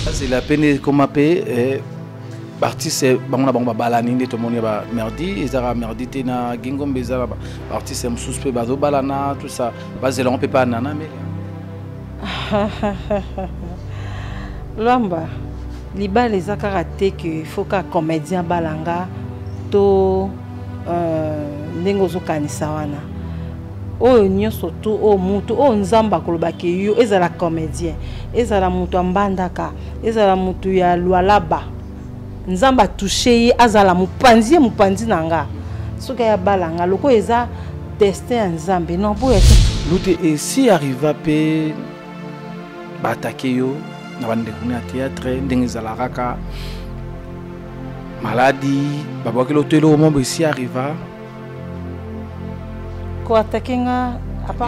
Azela mpe nde ekoma mpe eh, baartiste bango na bango babalani nde tomoni ya bamerdi ezaka merdi te na gingombe eza na baartiste mosusu mpe bazobalana tout ça bazela yango mpe pa nana mele. Lwamba, libala eza kaka te ke faut kaka comédien abala nga to ndenge ozokanisa wana. Oyo nyonso to oyo mutu oyo Nzambe akolobaka yo, ezala comédien, ezala mutu ya Mbandaka, ezala mutu ya Lualaba, Nzambe atouche ye, azala mopanzi ye mopanzi na nga. Soki aya bala nga, lokola eza destin ya Nzambe, non boya te. Lute esi arriva pe baatake yo na bandeko ya théâtre ndenge ezalaka kaka maladi babwakeli oto eloko moko esi arriva koatake nga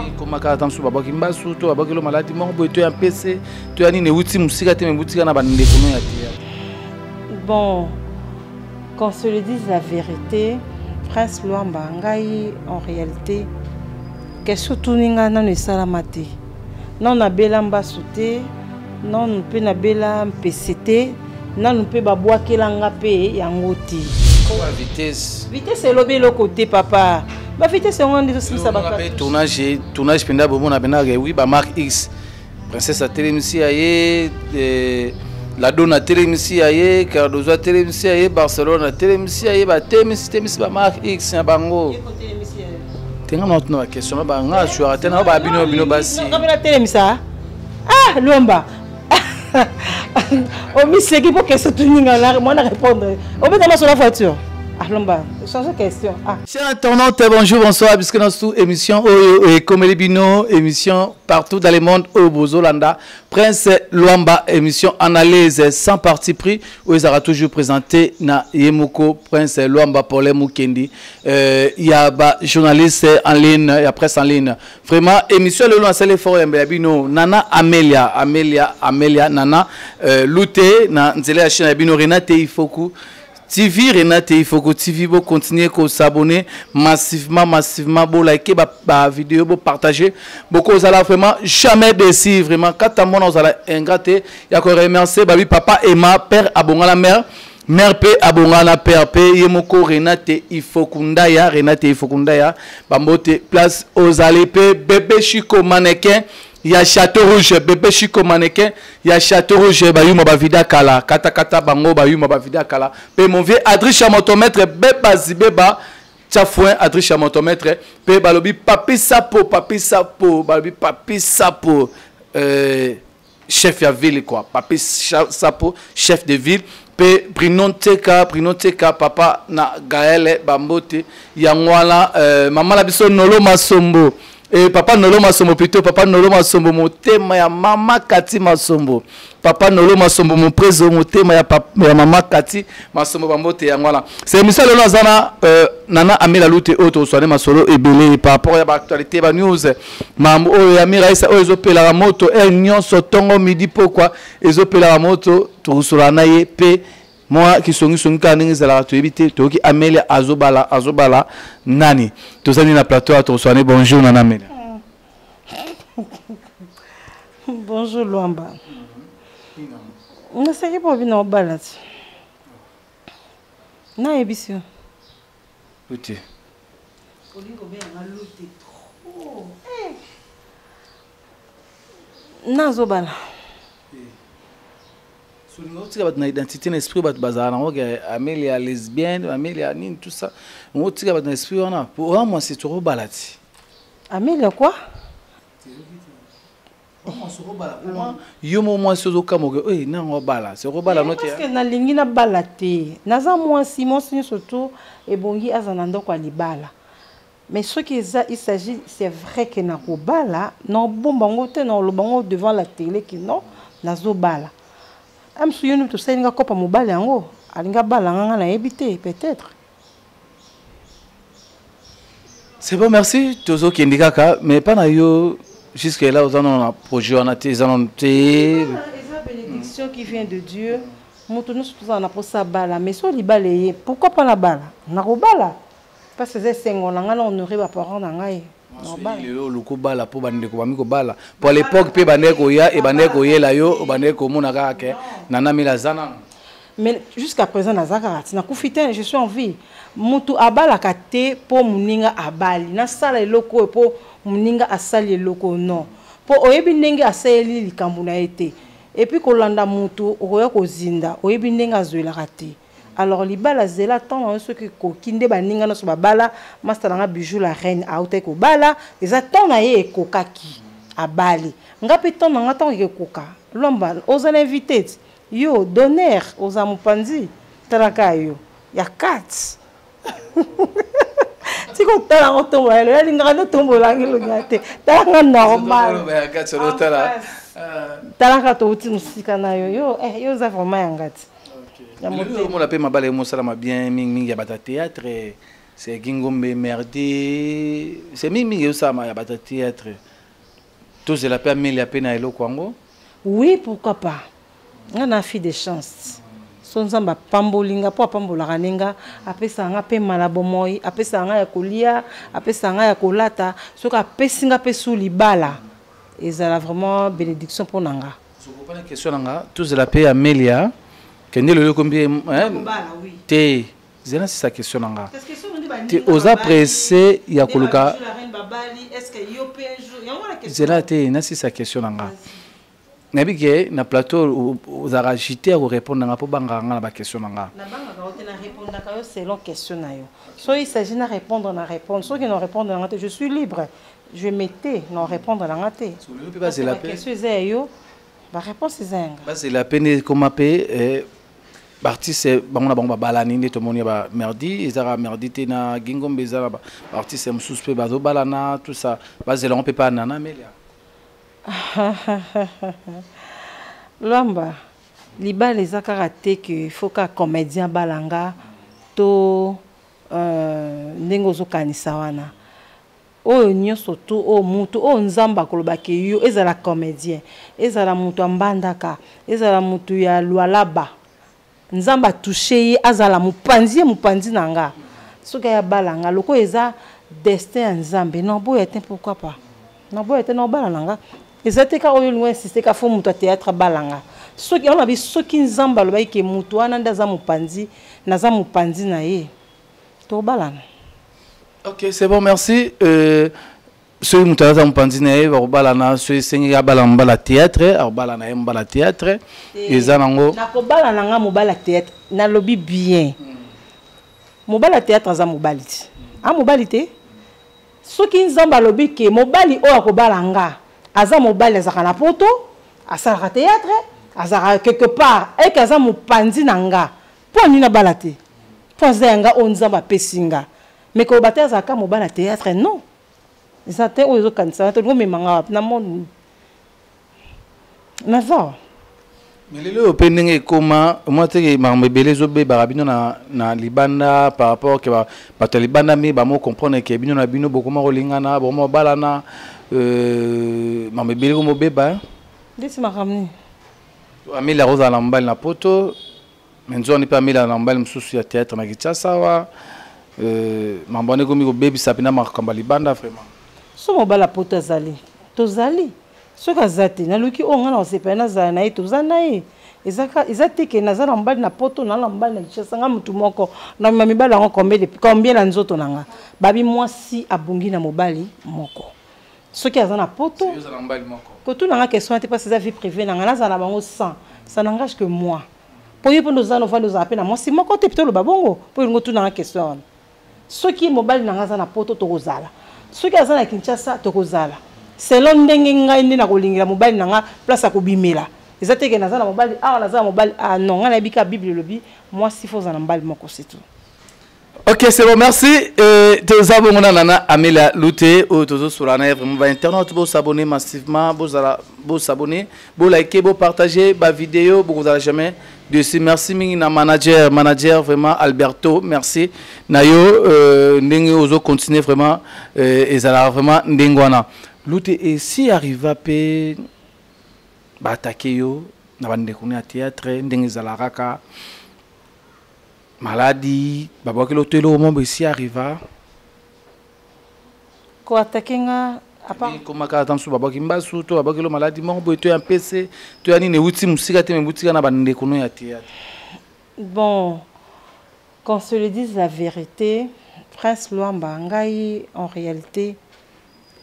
ekomaka ata mosusu babwaki mbasu to babwaki lo maladi moko boye to ya mpese to ya nini euti mosika te me euti kaka na bandeko no ya théâtre. Bon, qu'on se le dise la vérité, Prince Luamba, ngai en réalité question tuni ngai nano esalama te, nano nabela mbasu te, nano mpe nabela mpese te, nano mpe babwakela nga mpe yango te. Vitesse. Vitesse elobi eloko te papa. Ba vitesse yango nde ezosilisa bato. Mpe tournage, tournage mpenza bomona mpenza ke oui ba marque X. Princesse atelemisi ya ye, la Dona atelemisi ya ye, Cardozo atelemisi ya ye, Barcelone atelemisi ya ye, batelemisi temisi ba marque X na bango. Tenga na tuna ba question na ba nga assurer te na ba bino bino basi. Nga bino atelemisa. Ah, Luamba. Omiseki pour question tuninga na moi na répondre. Obeta sur la voiture. Ah, Lomba, change question. Ah. Chers internautes, bonjour, bonsoir. Puisque dans cette émission, oh, et comme les bino, émission partout dans le monde, au Bozolanda, Prince Luamba, émission analyse sans parti pris, où ils aura toujours présenté na Yemoko, Prince Luamba, Paulin Mukendi. Il y a ba journaliste en ligne, il y a presse en ligne. Vraiment, émission le long, c'est l'effort, il y a bino, Nana Amelia, Amelia, Amelia, Nana, Lute, na Nzele ya Chine, bino Renate Ifoku. TV Renate Ifoku TV, bo continuer ko s'abonner massivement, massivement, bo liker ba, ba vidéo, bo partager. Beaucoup ozala vraiment jamais déçu, vraiment. Quand mon ozala ingraté, ya ko remercier babi papa Emma, père abonga la mère. Mère P abonga na père P yemoko Renate Ifokundaya, Renate Ifokundaya, bambote place ozali pe bébé Chico mannequin ya Château Rouge, bébé Chico mannequin ya Château Rouge, bayuma ba vida kala, kata kata bango bayuma ba vida kala. Pe mon vieux Adricha motomètre beba zibeba tchafouin Adricha motomètre pe balobi papi sapo, papi sapo, balobi papi sapo, chef ya ville quoi, papi sapo chef de ville. Pe Bruno Teka, Bruno Teka papa na Gaël Bambote yangwala mama la biso Nolo Masombo. Et papa Nolo Masombo plutôt, papa Nolo Masombo motema ya mama Kati Masombo. Papa Nolo Masombo mon préso motema ya papa ya mama Kati Masombo Bambote yangwala. C'est émission lelo azana Nana Amela Lute oto soigner masolo ebele par rapport ya ba actualité ba news. Mambo oyo ya Miraisa oyo ezopela la moto e nyonso tongo midi pokwa ezopela la moto tokosola na ye pe moi qui songi songi kaka ndenge ezalaka toyebi te toyoki Amelia azobala azobala nani tozali na plateau ya tokosola bonjour Nana Amelia. Bonjour Luamba. Nasaki po bino obala ti. Nayebisi yo. Lute. Olingi kobenga lute trop. Eh. Nazobala. Solinga otika bato na identité na esprit bato bazala nango ke Amelia lesbienne, Amelia nini tout ça. Otika bato na esprit wana pour un mois c'est trop balati. Amelia quoi? Yo mo mwasi ozokamwa ke, oye, nango obala. C'est obala no te. Parce que nalingi na bala te. Naza mwasi, mwasi nyonso to ebongi aza na ndako ya libala. Mais ce qui est, il s'agit, c'est vrai que na kobala, na bomba ngo te, na loba ngo devant la télé que non, na zo bala. Am su yonu to salinga kopa mobali yango, alinga bala nga na yebi te peut-être. C'est bon, merci. Tozo kendi kaka, mais pas na yo jusque là aux on a projet on a te, on a te. Eza bénédiction qui vient de Dieu. Moto nyonso tozala na posa bala, mais so libala eye, pourquoi pas na bala? Na kobala. Parce que c'est sengo na nga na honorer ba parents na ngai. Lelo oluki obala mpo bandeko bami kobala, mpo à l'époque mpe bandeki koya, ebandeki koyela yo, obandeki komona kaka ke Nana Mila aza nano. Mais jusqu'à présent naza kaka ti nakufi te, je suis en vie. Mutu abalaka te mpo moninga abali, nasala eloko oyo mpo moninga asali eloko, non, mpo oyebi ndenge asaleli likambo na ye te. Et puis kolanda mutu, okoya kozinda, oyebi ndenge azwelaka te. Alors libala, zela ntango na yo soki ekoki. Nde baninga nyonso babala. Masta na nga Bijou la Reine autaki kobala, eza ntango na ye ekokaki, abali. Nga mpe ntango na nga, ntango ekokoka. Lwamba, oza na invité ti yo donner, oza mopanzi, talaka yo ya 4 tika otala yango, tombola elo yalingaka nde otombolanga elongi te, talanga normal, talaka touti mosika na yo. Yo yo oza vraiment yanga ti. Omona mpe mabala emosalama bien mingimingi ya bato ya théâtre, c'est Gingombe, Merdi, c'est mingimingi ezosalama ya bato ya théâtre. Tozela mpe Amelia mpe na eloko yango. Oui, pourquoi pas? Nga na fille de chance, so Nzambe apamboli nga, mpo apambolaka nde nga, apesaka nga mpe mala bomoi, apesaka nga ya kolia, apesaka nga ya kolata. Soki apesi nga mpe su libala, ezala vraiment bénédiction mpo na nga. Sokopana question na nga, tozela mpe Amelia kende lelo ekombi te. Zela sisa question na nga te, oza pressé ya koluka. Zela te, nasisa question na nga. Nayebi ke na plateau ozalaka agité ya korépondre na nga mpo bangaka nga na baquestion na nga. Nabangaka yo te, na répondaka yo selon question na yo. So il s'agit na répondre, na répondre. Soki na répondre na nga te, je suis libre, je mete na répondre na nga te. Lelo mpe bazela mpe. Question eza ya yo, baréponse eza yanga. Bazela mpe nde ekoma mpe baartiste bango na bango babalani. Nde tomoni ya bamerdi, ezaka merdi te na Gingombe, eza na baartiste mosusu mpe bazobalana, tout ça. Bazela yango mpe pa Nana Amelia. Lwamba, libala eza kaka te ke faut kaka comédien abalanga to ndenge ozokanisa wana. Oyo nyonso tu oyo mutu oyo Nzambe akolobaki yo, ezala comédien, ezala moto ya Mbandaka, ezala motu ya Lwalaba, Nzambe atouche ye, azala mopanzi ye, mopanzi na nga, soki aya bala nga, lokola eza destin ya Nzambe, naboya te. Pourquoi pas? Naboya te, naobala na nga. Eza te kaka oyo olingo insiste ka faut moto ya théâtre abala nga. Soki yango nabi, soki Nzambe alobaki ke moto wana nde aza mopanzi, naza mopanzi na ye, tobalana. Ok, c'est bon, merci. Soki moto aza mopanzi na ye, bakobalana. So esengeli abala mobala théâtre, akobala na ye mobala théâtre, eza nango. Nakobala na nga mobala théâtre, nalobi bien. Mobali ya théâtre aza mobali ti a mobali te. Soki Nzambe alobi ke mobali oyo akobala nga aza mobali, azalaka na Poto, asalaka théâtre, azalaka quelque part, eke aza mopanzi na nga, mpo anini nabala te? Mpo aza ya nga, oyo Nzambe apesi nga. Mais koloba te azalaka mobali ya théâtre, non, eza te. Oyo ezokanisa na te, olingi omemanga wapi na monde naza. Mais lelo oyo mpe ndenge ekóma, omona teke makambo ebele ezobebaka bino na libanda par rapport ke bato ya libanda mi bamo comprendre ke bino na bino bokoma kolingana, bokoma kobalana, makambo ebele komobeba. Ndeti makambo nini? Amelia akozala na mobali na Poto, me nzwani mpe Amelia na mobali mosusu ya théâtre na Kinshasa awa. Makambo wana ekomi kobebisa mpena makambo ya libanda vraiment. So mobali ya Poto azali, tozali. Soki aza te, naluki oyo ngai na kosepela, nazala na ye, toza na ye. Eza te ke naza na mobali na Poto, na mobali na Kinshasa. Nga motu moko namema mibali yango combien, combien na nzoto na nga? Babi mwasi abongi na mobali moko. Soki aza na Poto, kotuna nga question te, parce eza vie privée na nga. Nazala na bango 100, ça n'engage que moi. Mpo ye mpo nde oza na ovandi, ozala mpe na mwasi moko te, mpe toloba bongo mpo olingi otuna nga question wana. Soki mobali na nga aza na Poto, tokozala. Soki aza na Kinshasa, tokozala selon ndenge ngai nde nakolingela mobali na nga place akobimela. Eza te ke naza na mobali awa, naza na mobali ah non. Ngai nayebi kaka Bible elobi mwasi faut ozala na mobali moko, c'est tout. Ok, c'est bon, merci. Toza bongo na Nana Amelia Lute oyo tozosola na ye vraiment. Bainternaute, bosabonner massivement, bozala bosabonner, bolike, bopartager bavideo, bokozala jamais dessus. Merci mingi na manager vraiment Alberto, merci na yo ndenge ozo continuer vraiment, ezalaka vraiment ndenge wana. Lute, esi arriva mpe baattaquer yo na bandeko ya théâtre, ndenge ezalaka kaka maladi, babwakeli oto eloko mo esi arriva? Koattaquer nga à part Komaka ata mosusu babwaki mbasu to babwaki lo maladi moko boye to ya mpese to ya nini, euti mosika te, me eutika na bandeko no ya théâtre. Bon, qu'on se le dise la vérité, Prince Luamba, ngai en réalité,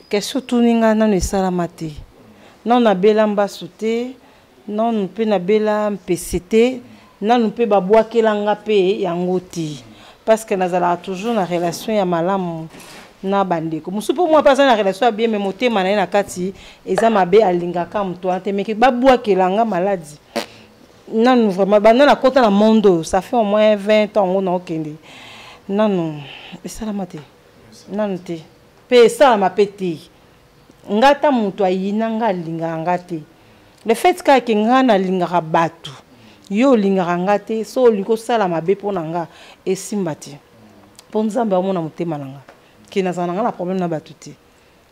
question tuni nga, nano esalama te. Nano nabela mbasu te, nano mpe nabela mpese te, nano mpe babwakela nga mpe yango te, parce que nazalaka toujours na relation ya malamu na bandeko mosusu. Mpo mwa mpe aza na relation ya bien, mais motema na ye na kati eza mabe, alingaka moto wana te. Meke babwakela nga maladi, nanu vraiment, banda nakota na monde oyo, ça fait au moins 20 ans ngo naokende, nanu esalama te, nanu te, mpe esalama mpe te. Nga ata moto ayina nga, alingaka nga te. Le fait kaka ke nga nalingaka bato, yo olingaka nga te, so olingi kosala mabe mpo na nga, esimba te, mpo Nzambe amona motema na nga ke nazala na nga na problème na bato te.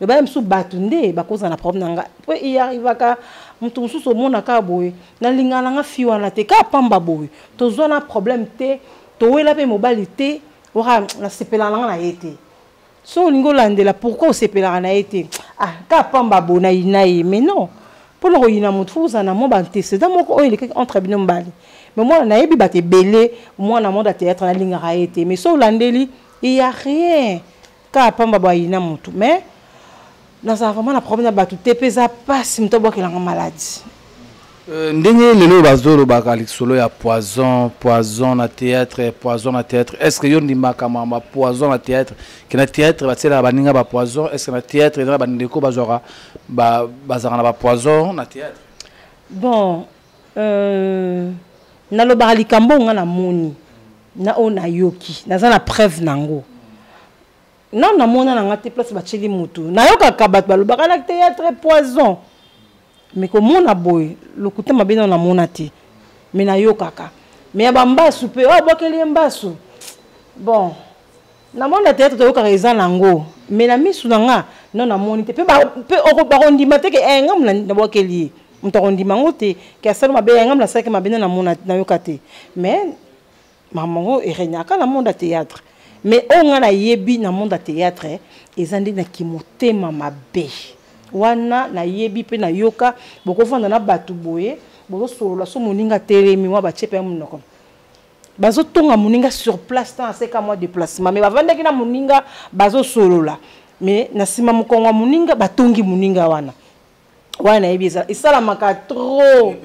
Loba mosusu bato nde bakozala na problème na nga, mpo eyarrivaka moto mosusu omonaka boye, nalingaka na nga fi wana te, kaka pamba boye, tozwa na problème te, towela mpe mobali te, oka nasepelaka na nga na ye te. So olingi olandela pourquoi osepelaka na ye te, ah, kaka pamba boye nayina ye. Mais non, mpona koyina moto, fo ozala na mwa baantécédent moko oyo elekaki entre bino mibale. Mais mwana nayebi bato ebele, mwana monde ya théâtre, nalingaka ye te, mais so olandeli, il y a rien, kaka pamba boye ayina motu. Mais nazala vraiment na problème na bato te, mpe eza mpasi moto abwakelanga maladi. Ndenge lelo bazolobaka lisolo ya poison, poison na théâtre, poison na théâtre, est ce que yo ndimaka makambo ya poison na théâtre, ke na théâtre batielaka baninga bapoison? Est ce que na théâtre eza na bandeko bazwaka, bazalaka na bapoison na théâtre? Bon, nalobaka likambo oyo nga namoni na oyo nayoki, naza na preuve nango. Non, namona na nga te place batieli motu. Nayokaka bato balobaka na théâtre poison, mais komona boye lokuta mabe, nano namona te, mais nayokaka. Mais ya bambasu mpe oyo abwakeli ye mbasu, bon, namoni na théâtre toyokaka eza nango, mais na misu na nga non, namoni te. Mpe bakondima te ke eh, nga nabwakeli ye. Moto akondima yango te ke asali mabe, ya nga nasalaki mabe, nde namona, nayoka te. Mais makambo yango eregnaka na monde ya théâtre. Mais oyo nga nayebi na monde ya théâtre eza nde na kimotema mabe wana. Nayebi mpe nayoka, bokovanda na bato boye, bozosolola, so moninga telemi mwa batie mpe ya monoko, bazotonga moninga sur place, ntango aseka mwa déplacement, mais bavandaki na moninga, bazosolola, mais na nsima mokongo ya moninga batongi moninga wana. Wana nayebi esalamaka trop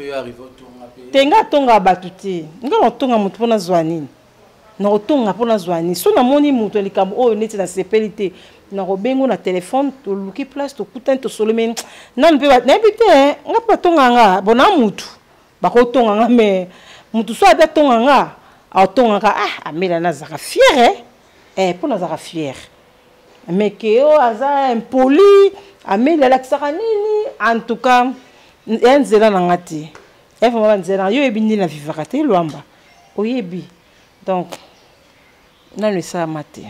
te. Nga atongaka bato te. Nga nakotonga moto mpo nazwa nini? Nakotonga mpo nazwa nini? So namoni moto ya likambo oyo neti nasepeli te, nakobengo na telefone, toluki place, tokutani, tosolomi nanu. Mpe nayebi te, nga mpe batonga nga, bon, na mutu bakotonga nga, mais mutu so abi atonga nga, atongaka. Ah, amela, nazalaka fière, eh, mpo nazalaka fière, mais ke oyo aza impoli, ameli, alakisaka nini? En tout cas, ya nzela na nga te, ya vraiment banzela na yo. Oyebi nde na vivaka te, Lwamba, oyebi. Donc nano esalama te.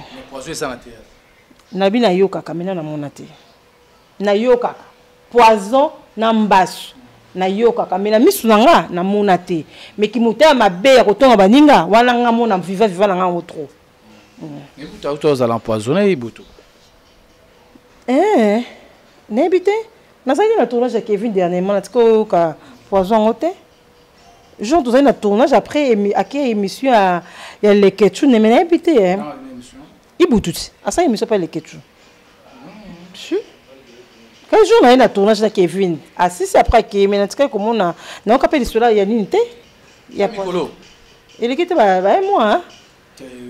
Nabi nayokaka, mena namona te. Nayokaka poison na mbasu, nayokaka, mais na misu na nga namona te. Mais kimotema mabe ya kotonga baninga wana, nga mona viva viva na nga yango trop. Ibutu auti ozala empoisonné, Ibutu. Eh, nayebi te. Nazalaki na tournage ya Kevin dernièrement, natika oyoka poison yango te. Jour tozali na tournage, après ake émission ya Lekechu, neme nayebi te. Eh. Ibutu ti asali émission mpa Lekechu si quel jour naye na tournage na Kevin asisi, après akei, mais natikaki komona, nayoka mpe lisolo ya nini te, ya eleki te baye mwa.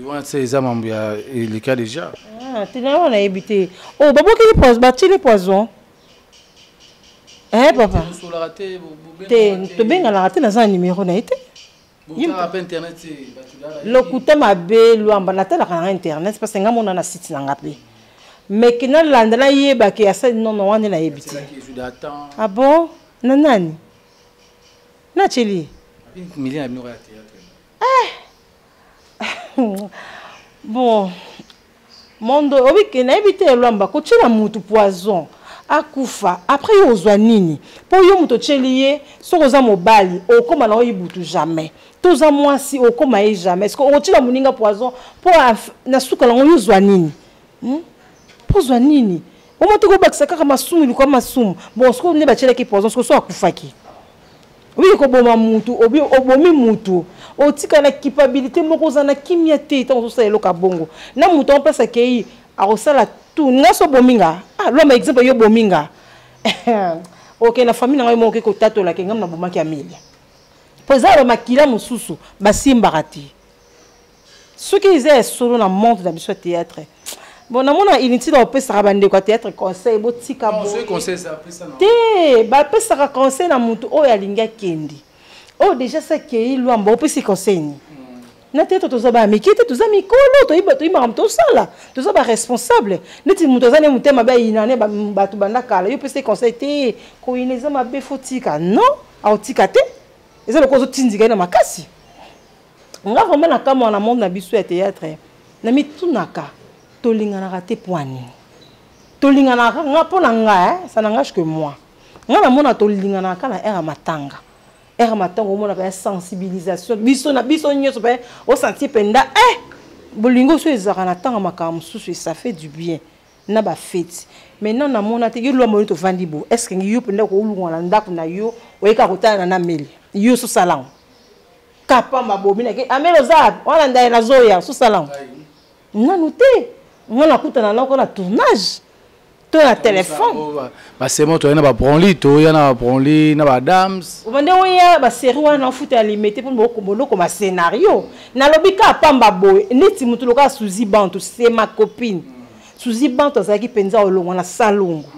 Wana se eza mambo ya eleka déjà. Ah, te, na wana nayebi te. Oh, babwakeli, batieli poison, eh papa. Te, tobenganaka te, naza na numéro na ye te. Lokuta mabe, Lwamba. Natalaka nanga internet parce que nga mona na site nanga mpe, mais ke nalanda nayebake asali nono wana nde nayebi te. Ah bon, na nani natieli? Eh, bon, mondo obike, nayebi te. Elwamba, kotiela mutu poison akufa, après yo ozwa nini? Mpo yo moto otieli ye, soki oza mobali, okóma na oyi butu jamais, to oza mwasi, okóma ye jamais. Ceque okotiela moninga poison mpo na suka nango yo ozwa nini, Mpo ozwa nini? Omo te kobakisa kaka masumu luka masumu. Bon, sikoyo nde batielaki poison, sikoyo so akufaki. Obi koboma mutu, obi obomi mutu. Otika na culpabilité moko oza na kimia te ntango ozosala eloko ya bongo. Na mutu yango place akei akosala tout. Nga so obomi nga. Ah, lomba exemple yo obomi nga. Ok, na famille na ngai moko oke kotatola ke nga nabomaki Amelia. Po eza ba makila mosusu basimbaka te. Soki eza ya solo na monde na biso ya théâtre. Bon, namona inutile opesaka bandeko ya théâtre conseil, botika boye. Conseil ça pesa na. Te, bapesaka conseil na mutu oyo alingi akende. Oyo déjà sa kei lwamba opesi conseil ni. Na théâtre toza ba mike te, toza mikolo, toyiba toyibaka moto osala, toza ba responsable. Neti mutu aza ne motema mabe ayina ne bato banda kala, yo opesi conseil te, koyina eza mabe faut tika. Non, aotika te. Eza lokola ozotindika ye na makasi. Nga vraiment na kamwa na monde na biso ya théâtre, na mitunaka tolinganaka te po nini? Tolinganaka nga po na nga, hein, ça n'engage que moi. Nga na mona tolinganaka na era matanga. Era matanga omona ba sensibilisation biso na biso nyoso ba o sentir penda eh bolingo so ezaka na tanga makambo mosusu et ça fait du bien na ba feti. Maintenant na mona te yo lwa moyo tovandi bo. Est-ce que yo penda ko ulungwa na ndako na yo oyeka kotala na meli. Yo so salango. Kapamba bomi na ke amelo oza wana ndaye nazoya sosala nanu te nga nakutana nako na tournage to na telefone basemo toya na babronli toya na babronli na badams obande oya baserie wana ofuta ya limete mpo bolokoma scénario nalobi ka pamba boye neti motu lokola Suzy Bantu c'est ma copine. Suzy Bantu azalaki mpenza olongwa na salongo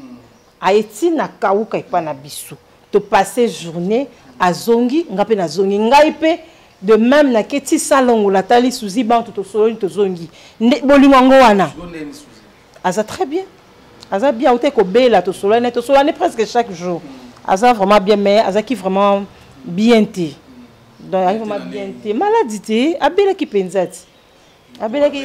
aye ntina kauka epa na biso to passer journée azongi nga mpe nazongi ngai mpe de même naketi salongo natali Suzy Bantu tosololi tozongi nde bolingo yango wana aza très bien, aza bien auti kobela tosolani tosolani presque chaque jour, aza vraiment bien mais azalaki vraiment bien te, donc azalaki vraiment bien te, maladi te, abelaki mpenza ti abelaki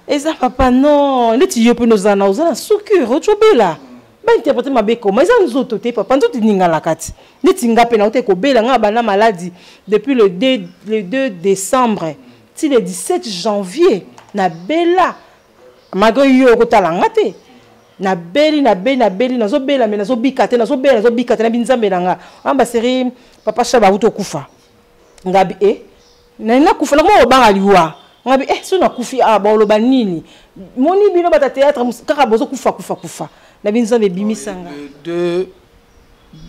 eza papa non neti yo mpe ozala na oza na sukure oti obela bainterprete mabe koma eza nzoto te papa, nzoto eninganaka ti neti nga mpe nauti kobela nga banda maladi depuis le 2, le 2 décembre ti le 17 janvier nabela malgré yo okotala nga te nabeli nabeli nabeli nazobela me nazobika te nazobela nazobika te nabi nzambe na nga wana baseri papa Shaba auti okufa ngabi e nani nakufa nakoma kobanga liwa ngabi eh so nakufi awa baoloba nini moni bino bata théâtre kaka bozokufa kufa kufa nabi nzambe ebimisa nga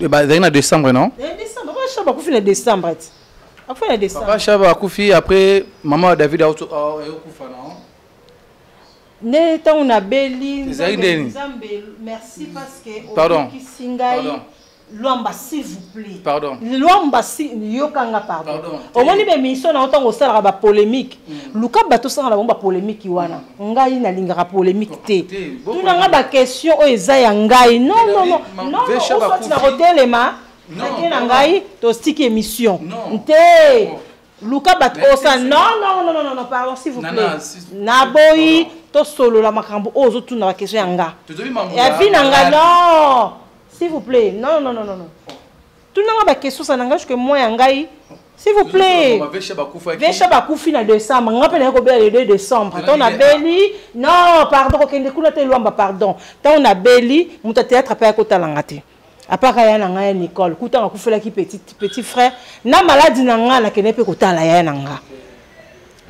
Bazalaki na décembre non? Décembre papa Shaba akufi na décembre ti akufi na décembre. Papa Shaba akufi après mama David aokufa non? Nde ntango nabeli nzambe merci parce que obikisi ngai. Lwamba s'il vous plaît. Pardon. Lwamba si yokanga pardon. Pardon. Omoni ba émission na otango osalaka ba polémique. Luka bato osala bango ba polémique wana. Ngai nalingaka polémique te. Tuna nga ba question oyo eza ya ngai. Non non non. Non non, na kotelema. Nake na ngai tostiki émission. Nte. Luka bato osa non non non non non pardon s'il vous plaît. Naboyi tosolola makambo oyo ozotuna ba question ya nga. Ya vie na nga non. S'il vous plaît. Non, non, non, non, non. Tout le monde a question, ça n'engage que moi, ngai. S'il vous plaît. Vesha bakufi na décembre. Nga pe na ko le 2 décembre. Tant na beli. Non, pardon, kokende kuna te Lwamba, pardon. Tant na beli, muta théâtre pa ko talanga te. Apaka ya na ngai Nicole, kuta na kufelaki petit petit frère, na maladie na nga na kende pe kotala ya na nga.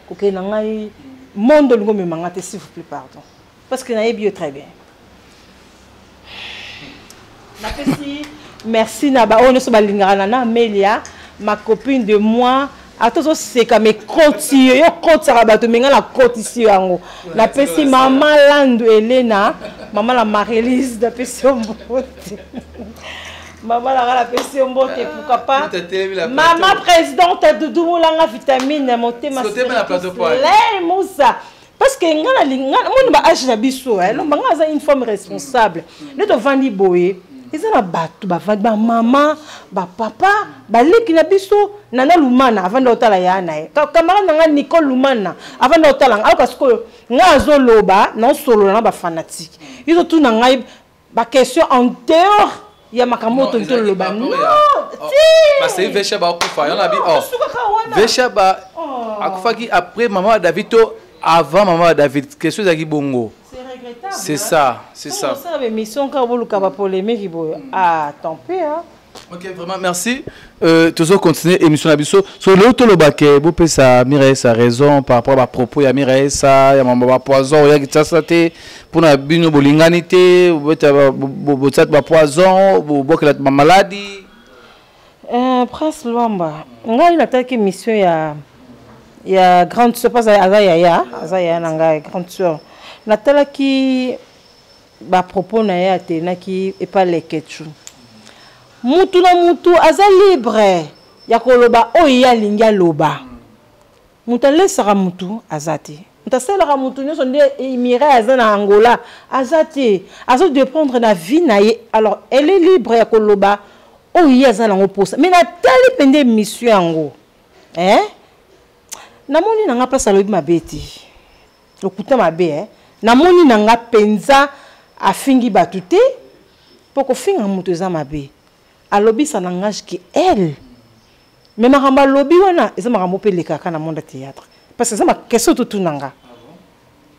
Kokende na ngai monde lingo memanga te s'il vous plaît, pardon. Parce que nayebi yo très bien. Napesi merci na ba oyo nyonso balingaka na na Amelia, ma copine de moi. Ata ozoseka me koti yo, yo kotisaka bato me ngai nakotisi yo yango. Napesi mama Landu Elena, mama la Marie-Lise, napesi yo mbote. Mama la ngai napesi yo mbote, pourquoi pas. Mama présidente Doudou Mulanga vitamine motema Lei Moussa. Parce que nga na linga moni ba âge na biso eh lomba nga aza une femme responsable nde tovandi boye eza na bato bavandi ba mama ba papa baleki na biso nana Lumana avandi otala ya na ye camarade na nga Nicole Lumana avandi otala nga ayoka sikoyo nga azoloba naosolola na bafanatike yo totuna ngai ba question en dehors ya makambo oyo tolingi toloba non. Basei Vesha bakufa yango na bi oh Vesha ba akufaki après mama ya David to avant mama ya David? Question ezalaki bongo. C'est ça, c'est ça. Osala baémission kaka boluka bapolémique boye. Ah, tant pis, hein. Ok, vraiment, merci. Toujours continuer émission na biso. So lelo toloba ke bopesa Mireille sa raison par rapport à propos ya Mireille sa ya mambo ba poison ya Kinshasa te mpona bino bolingani te, bobeta botiati ba poison, bobokela ba maladie. Prince Lwamba, ngai natalaki émission ya grande sœur, pas aza yaya, aza yaya na ngai, grande sœur. Natalaki bapropos na ye, atelenaki epa Lekechu. Mutu na mutu aza libre ya koloba oyo ye alingi aloba. Moto alesaka mutu aza te, moto asalelaka mutu nyonso nde Mireille aza na Angola aza te, azodépendre na vie na ye. Alors elle est libre ya koloba oyo ye aza nango mposa. Mais natali mpenza émission yango, eh? Namoni na nga place alobi mabe te, lokuta mabe, eh? Namoni na nga mpenza afingi bato te, mpo kofinga moto eza mabe. Alobi ça n'engage que elle, mais makambo alobi wana eza makambo mpe elekaka na monde ya théâtre, parce que eza maquestion totuna nga,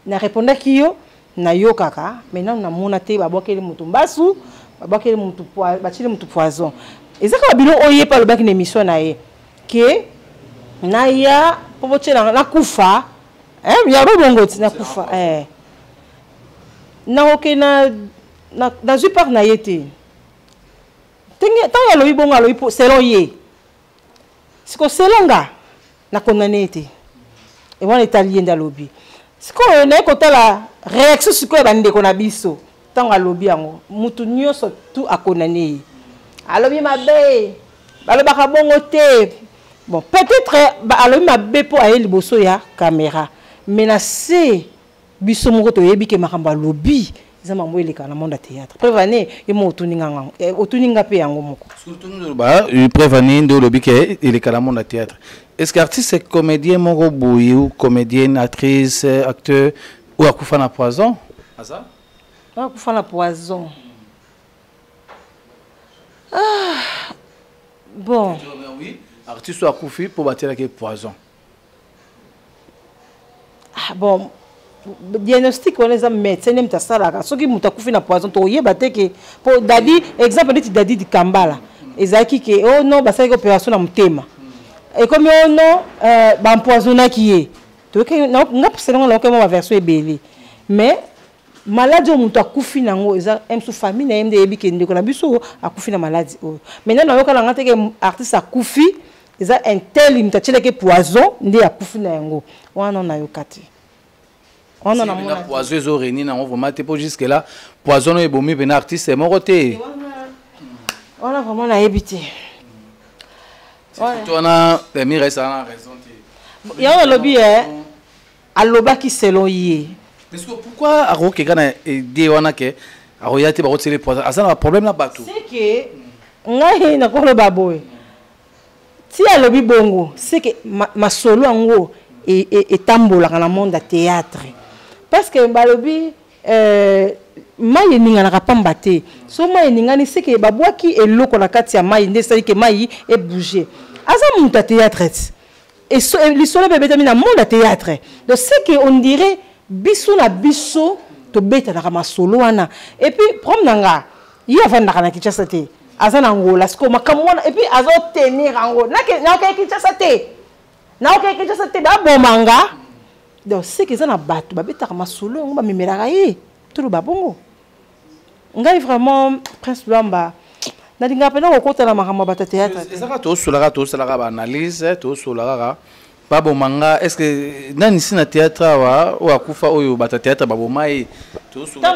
narépondaki yo. Nayokaka, mais nanu namona te babwakeli motu mbasu, babwakeli motu, batieli motu poison. Eza kaka biloko oyo ye mpe alobaki na émission na ye ke naya mpo botiela nakufa, yango bongo ti nakufa, eh. Nakoke nazwi part na ye te. Ntango alobi bongo, alobi selon ye. Siko selon nga, nakondane ye te, wana etali ye nde alobi. Sikoyo naye kotala réaction sikoyo ya bandeko na biso. Ntango alobi yango, mutu nyonso tu akondane ye, alobi mabe, balobaka bongo te. Bon, peut-être alobi mabe mpo aye liboso ya caméra, mais na se biso moko toyebi ke makambo alobi eza makambo eleka na monde ya théâtre. Preuve ane ye moko otuni nga mpe yango moko. Surtout preuve ane nde olobi ke eleka na monde ya théâtre. Est ce que artiste comédien moko boye ou comédienne, actrice, acteur oyo akufa na poison aza? Akufa na poison? Ah, bon. Oui, artiste oyo akufi mpo batielaki poison. Ah, bon, diagnostic wana eza médecin nde moto asalaka. Soki moto akufi na poison, toyeba te ke po dadi, exemple neti Dadi Dikambala, ezalaki ke oh non, basalaki opération na motema, ekomi oh non, baempoisonnaki ye. Nga selongo nayoki mwa baversion ebele, mais maladi oyo moto akufi nango eza mosu, famille na ye nde eyebi ke ndeko na biso akufi na maladi oyo. Maintenant nayoka na nga te ke artiste akufi, eza un tel moto atielaki poison nde akufi na yango. Wana nayoka te, wana namona poison ezoreni nango vraiment te, mpo jusque là poison oyo ebomi mpena artiste moko te. Wana vraiment nayebi te. To wana Mireille ezala na raison te. Yango alobi ye, alobaki selon ye. Parce que pourquoi akokeka na idée wana ke akoya te, bakotiela poison, aza na baproblème na bato? C'est que ngai nakoloba boye, ti alobi bongo, c'est que masolo yango etambolaka na monde ya théâtre, parce que balobi mai eninganaka pamba te. So mai eningani, c'est que babwaki eloko na kati ya mai nde esali ke mai ebouge. Aza moto ya théâtre ti lisolo mpe ebetami na monde ya théâtre. Donc c'est que on dirait biso na biso tobetanaka masolo wana. Et puis problème na nga, ye avandaka na Kinshasa te, aza na Ngola. Sikoyo makambo wana, et puis azotenir yango, nakee Kinshasa te, nakokee Kinshasa te, baboma nga. Donc c'est que eza na bato babetaka masolo yango, bamemelaka ye. Toloba bongo, ngai vraiment, Prince Lwamba, nalingaka mpena kokota na makambo ya bato ya théâtre. Ezaka tosolaka, tosalaka baanalyse, tosola kaka baboma nga. Est ce que nani si na théâtre awa oyo akufa, oyo bato ya théâtre baboma ye?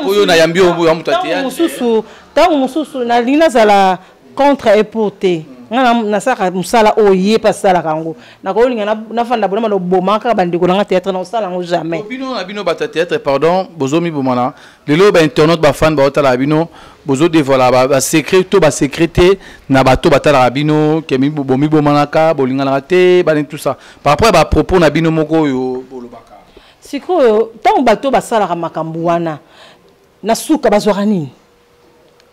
Oyo nayambi oyo ya moto ya théâtre. Mosusu, ntango mosusu nalingi nazala contre et pour te. Nga nasalaka mosala oyo ye mpe asalaka yango. Nakolinga nafanda bona baloboma kaka bandeko na nga théâtre, na kosala yango jamais. Bino na bino bato ya théâtre, pardon, bozomibomana lelo. Bainternaute, bafan baotalaka bino, bozodévoila basecret to basecret te na bato batalaka bino ke bomibomanaka, bolinganaka te, bani, tout ça, par rapport ya bapropos na bino moko oyo bolobaka. Sikoyo ntango bato basalaka makambo wana, na suka bazwaka nini?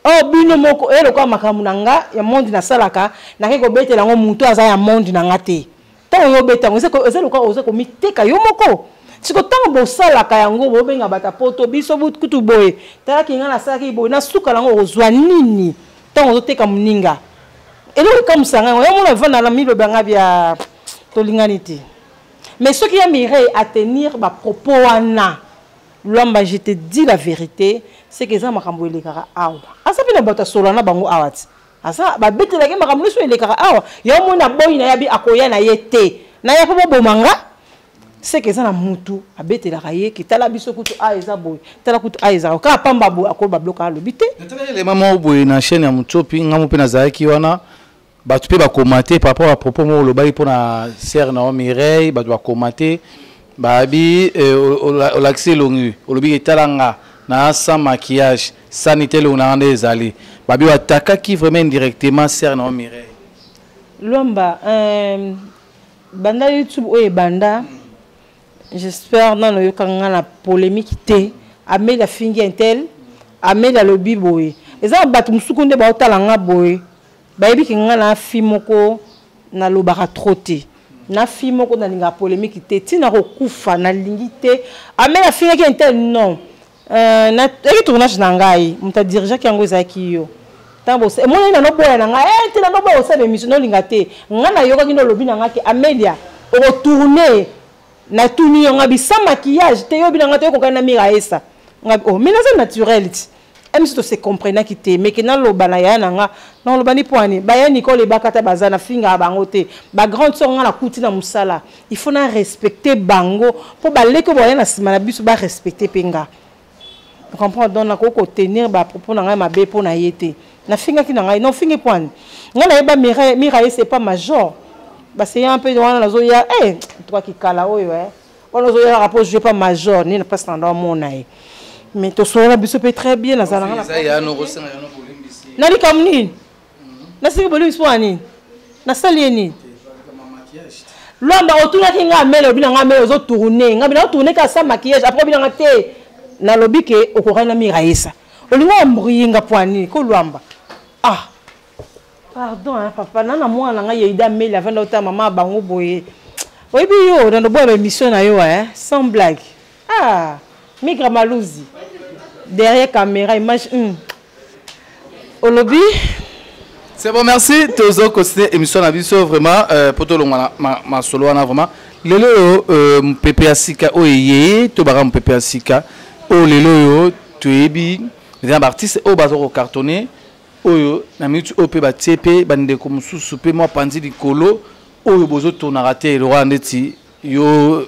Oyo bino moko oyo lokola makambo na nga ya monde nasalaka, nake kobetela yango motu aza ya monde na nga te. Ntango yo obeta yango, eza lokola oza komiteka yo moko. Siko ntango bosalaka yango, bobenga bato ya poto, biso kutu boye, talaki ngai nasalaki boye, na suka nango okozwa nini ntango ozoteka moninga? Eloko ekamwisa ngai yango, yo mona evanda na miloba ngai bia tolingani te. Mais soki ya Mireille a tenir ba propos wana, Luamba, je te dis la vérité, c'est que eza makambo elekaka awa. Aza mpe na bato asola na bango awa ti. Aza babetelaki makambo nyonso elekaka awa. Yo mona boyi na yabi akoya na ye te. Na ya mpo boboma nga. C'est que eza na mutu abetelaka ye ke tala biso kutu a eza boye, tala kutu a eza kaka pamba boye, akoloba biloko alobi te. Natala elema moko boye na chaîne ya Mutsopi, nga mo mpe nazalaki wana, bato mpe bakomate par rapport à propos moko olobaki mpo na sœur na yo Mireille, bato bakomate babi olakisi elongi, olobi ke tala nga na sans maquillage, sani te elongi na nga nde ezali, babi batakaki vraiment indirectement sœur na yo Mireille. Luamba, banda YouTube oyo ebanda, j'espère nano oyokaka nga na polémique te. Ameli afingi intel, Ameli alobi boye, eza na bato mosuku nde baotala nga boye, bayebi ke nga na fi moko nalobaka trop te, na fi moko nalingaka polémique te, ntina kokufa nalingi te. Ameli afingaki intel, non. Eki tournage na ngai, moto adirigeaki yango ezalaki yo. Ntango emonani na noboya na ngai, te na noboya kosala émission, nolinga te. Ngai nayokaki nde olobi na ngai ke Amelia okotourne, natuni yo ngai bisa maquillage te, yobi na ngai te okokani na Mira Esa. Ngai oh, mais naza naturel ti. Même si tose comprenaki te, mais ke naloba na yaya na nga, naloba ni poani, baya Nicole ebakata baza na finga bango te. Ba grande sœur nga nakuti na mosala, il faut na respecter bango po baleki oyo baya na nsima na biso ba respecter mpe nga. Comprendre? Donc nakoki kotenir ba propos na ngai mabe mpo na ye te. Nafingaki na ngai, nofingi poani ngai nayeba Mira ye, c'est pas major baseya mpe wana nazoya, twaki kala oyo, wana ozoya kaka mpo jouer pas major nini na place na ndo amona ye. Mais tosolola biso mpe très bien, nazala nga na likambo nini, nasengi bolimbisi mpo na nini, nasali ye nini? Lwamba, otunaki nga Amele, obi na nga Amele ozotourne, nga bina otourne kaka sans maquillage, après obi na nga te, nalobi ke okokani na Mira Esa, olingi oembrouille nga mpo ya nini ko Lwamba? Ah pardon, hein, papa na mwana na ngai Yeida Amele avanda otala mama ya bango boye, oyebi yo na loboya ba émission na yo, hein, sans blague. Ah, Migra Maluzi derrière caméra image, Olobi. C'est bon, merci. Tozo continuer émission na biso vraiment, poto longwa na masolo wana vraiment. Lelo oyo, mopepe ya sika oyo eyeye, tobaka mopepe ya sika oyo lelo oyo toyebi eza na baartiste oyo baza kocartonne oyo na minute oyo mpe batie mpe bandeko mosusu mpe mwa panzi likolo oyo bozotournaka te lokola ndeti yo.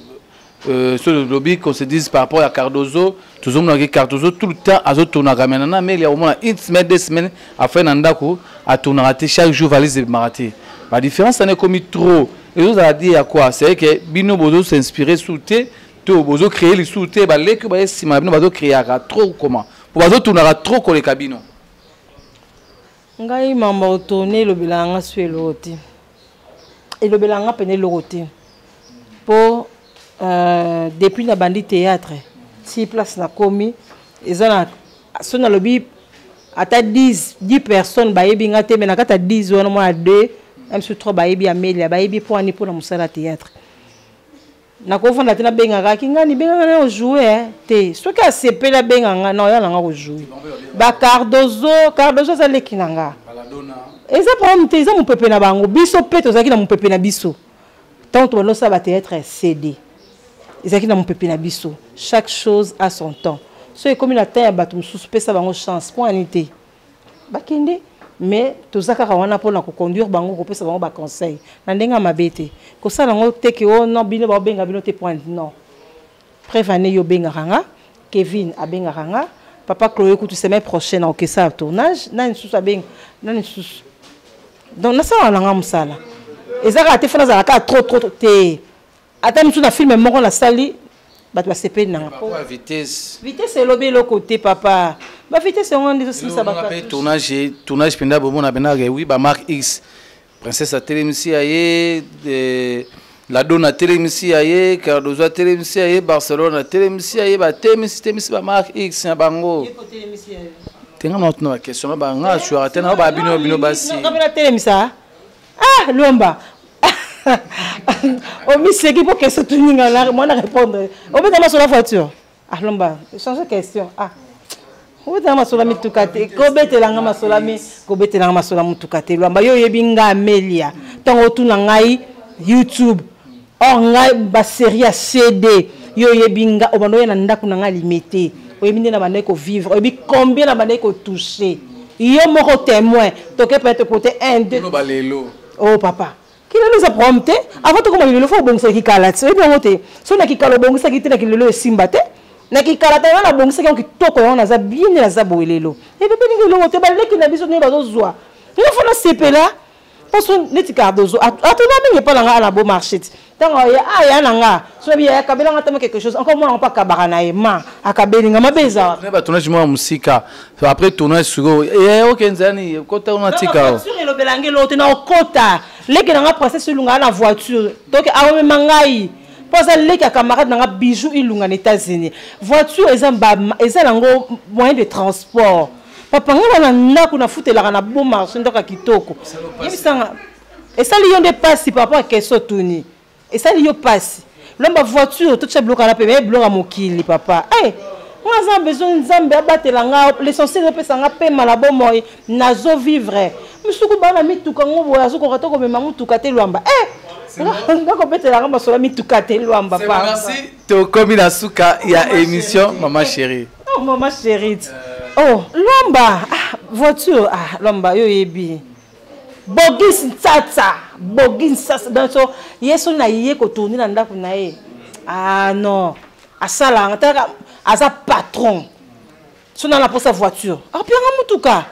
So tolobi qu'on se dise par rapport ya Cardozo, tozomonaki Cardozo tout le temps azotournaka, mais nana Amelia omona une semaine, 2 semaines afai na ndako atournaka te, chaque jour valise ebimaka te. Badifférence wana ekomi trop, ezozala di ya quoi? C'est que bino bozo s'inspirer su te to bozocréer lisusu te, baleki oyo baye nsima na bino bazocréaka trop, comment po bazotournaka trop koleka bino? Ngai mamba otourne elobelaka nga so eloko te, elobelaka nga pene eloko te, mpo depuis nabandi théâtre ti place nakomi, eza na so nalobi ata 10 personnes bayebi nga te, mais na kati ya 10 wana mwana 2 msu 3 bayebi Amelia, bayebi mpo ani mpona mosala ya théâtre. Nakovanda te, nabengaka kingani, bengaka na ojoue te, soki asepeli abenga nga na oya na nga kojoue. Bacardozo, Cardozo aza leki na nga, eza problème te, eza mopepe na bango. Biso mpe tozalaki na mopepe na biso ntango tobanda osala batéâtre ya CD, ezalaki na mopepe na biso. Chaque chose a son temps. So ekomi na temps ya bato mosusu, pesa bango chance, mpo ani te bakende. Mais toza kaka wana mpona koconduire bango, kopesa bango baconseil na ndenge ya mabe te, kosala yango te ke o non, bino baobenga bino te point. Non, preuve ane yo obengaka nga, Kevin abengaka nga, papa Chloé kutu semaine prochaine akokesala tournage, nani lisusu abenga, nani lisusu. Donc nasalaka na nga mosala, eza kaka te fo nazala kaka trop trop te. Ata mosusu na filme moko nasali, bato basepeli nanga. Vitesse, vitesse elobi eloko te papa, bavitesse yango nde ezosilisa bato. Tournage, tournage mpenza bomona mpenza ke wi, bamark X Princesse atelemisi ya ye, Ladona atelemisi ya ye, Cardozo atelemisi ya ye, Barcelone atelemisi ya ye, batelemisi temisi bamark X na bango tenga na tuna baquestion na banga assuraka te na babino bino basi. Natelemisa, ah Lomba. Omiseki mpo question tuninga mwana répondre. Obeta masolo ya voiture. Ah Lomba, change question. Ah. Obetela masolo ya mituka te. Kobetela nga masolo mi kobetela nga masolo ya mutuka te. Lwamba yo oyebi nga Amelia. Ntango otuna ngai YouTube. Or ngai ba série ya CD. Yo oyebi nga obanda oya na ndako na ngai limete. Oyebi nde na bandaki kovivre. Oyebi combien na bandaki kotouche. Yo moko témoin. Toke peut-être côté 1 2. Lelo. Oh papa. Kilelo eza problème te. Avant tokoma lelo faut obongisa kikala ti. Oyebi yango te. Soki na kikala obongisaki te na kilelo esimba te. Na kikala te wana obongisaki yango kitoko yango naza bien nde naza boye lelo. Epepe ndenge eloko te baleki na biso ndenge bazozwa. Nga fo nasepela. Mposo neti Cardozo atuna mingi epai na nga na beau marché ti. Ntango aya aya na nga soki abi yaya kabela nga tama quelque chose encore mwana ngo mpe akabaka na ye ma akabeli nga mabe eza wapi. Ba tournage moko ya mosika après tournage sikoyo eh oke nzela nini kota una tika o. Voiture elobela nge eloko te na okota leki na nga princesse ilunga na voiture donc akomema ngai mpo aza leki ya camarade na nga bijou ilunga na États-Unis. Voiture eza ba eza nango moyen de transport. Papa nga na ndako nafutelaka na beau marché ndako ya kitoko. Yebisanga esali yo nde pasi par rapport ya question otuni esali yo pasi lomba voiture totya biloko wana peme biloko ya mokili papa hey, eh, nga aza besoin nzambe abatela nga l'essentiel opesa nga pema na bomoi nazo vivre misuku bana mituka ngo boye azokoka to komema motuka te lwamba eh, nga kobetela nga masolo mituka te lwamba merci tokomi na suka ya émission mama chérie oh mama chérie oh lwamba ah, voiture ah lwamba yo oyebi Bogis Nsatsa, Bogis Nsatsa donc so ye so na ye ko tourner na ndako na ye. Ah non, asala nga talaka aza patron. So na na posa voiture. Apianga mutuka.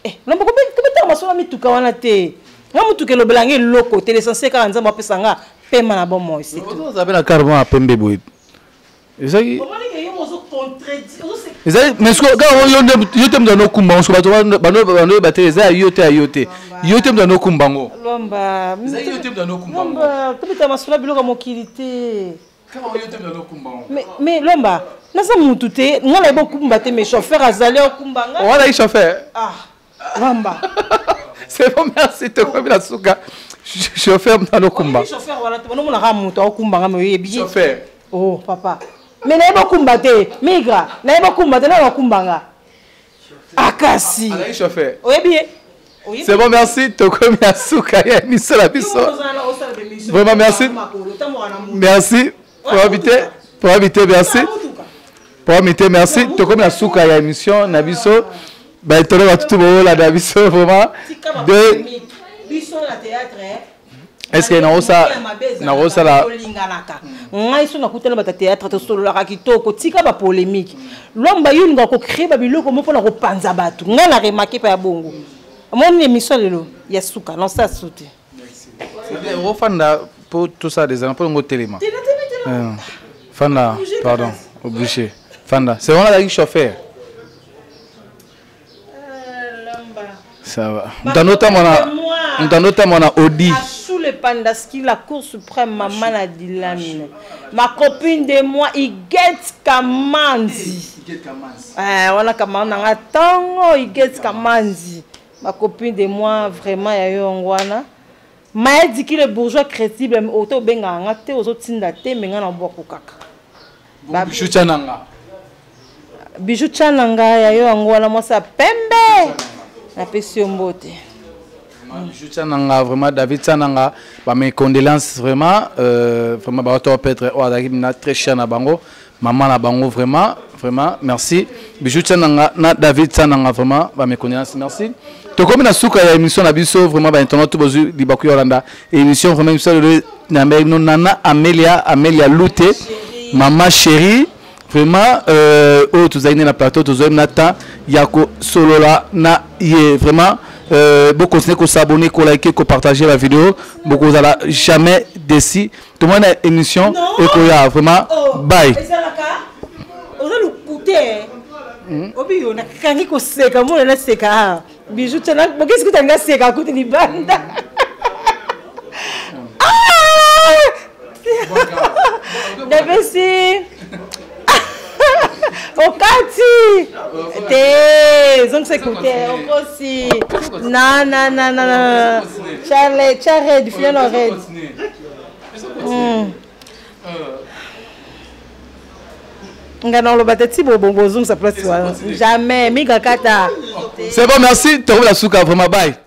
Eh, lomba ko beta masolo mituka wana te. Nga mutuka elobela nga eloko te l'essentiel kaka Nzambe apesa nga pema na bomoi c'est tout. Oza pe na carburant ya pembe boye. Ezaki ezali mais sikoyo kaka yo nde yo te moto anokumba ngo siko bato banoyeba te eza ya yo te ya yo te yo te moto anokumba ngo lomba ezali yo te moto anokumba ngo lomba tobeta masolo biloko ya mokili te kaka yo te moto anokumba ngo mais lomba naza mutu te ngai nayebi okumba te mais chauffeur azali okumba ngai wana ye chauffeur ah lomba c'est bon merci tokomi na suka chauffeur moto anokumba chauffeur wana te banomonaka moto aokumba ngai mais oyebi chauffeur Oh papa. Mais nayebi okumba te. Migra, nayebi okumba te, nayebi okumba nga. Akasi. Azali chauffeur. Oyebi ye? C'est bon, merci. Tokomi na suka ya émission na biso. Vraiment merci. Merci. Pour inviter, pour inviter, merci. Pour inviter, merci. Tokomi na suka ya émission na biso. Ba etolo ba tutu bola na biso vraiment. De biso na théâtre est ce que nakosala tolinganaka ngai so nakutana bato ya théâtre tosololaka kitoko tika bapolémique lwamba yo olingaka kocree babiloko mo mpona kopanza bato ngai na remarke mpe ya bongo omoni émission lelo ya suka lanse asu te ofanda mpo tosala des mpo yango otelema fanda pardon oblige fanda c'est wana azalaki chauffeur Ça va. Mtando tamona Audi. Sous le Pandaski, la Cour suprême, maman la Dylan. Ma copine de moi, Iget Kamanzi. Eh, wana Kamanzi nanga tango Iget Kamanzi. Ma copine de moi, vraiment ya yo ngwana. Maediki le bourgeois crédible, oto benga nga te ozotinda te menga na bwako kaka. Bijou Tchananga. Bijou Tchananga ya yo yango wana mwasi ya pembe. Napesi yo mbote. Bijou Tchananga vraiment David Tchananga ba mes condoléances vraiment euh, vraiment ba to peut-être oyo azalaki na très cher na bango maman na bango vraiment vraiment merci Bijou Tchananga na David Tchananga vraiment ba mes condoléances merci tokomi na suka ya émission na biso vraiment ba internautes bozwi libaku ya olanda émission vraiment émission lelo na bino nana amelia amelia lute mama chérie vraiment euh, oyo tozali nde na plateau tozali na temps ya kosolola na ye vraiment euh, bokontinue kosabonne kolike kopartage la vidéo bokozala jamais déçu tomoni na émission ekoya vraiment oh, bye oza lokute obi yo nakangi koseka mona naseka ah. Bijou tena bokisi kuta nga seka kuti libanda. Ah! Napesi okati. Te, zongisa écouteur, okosi. Na na na na na. Charlie, Charlie, final red. Nga na oloba te ti bozongisa place wana. Jamais, miga kata. C'est bon, merci. Tokomi na suka vraiment bye.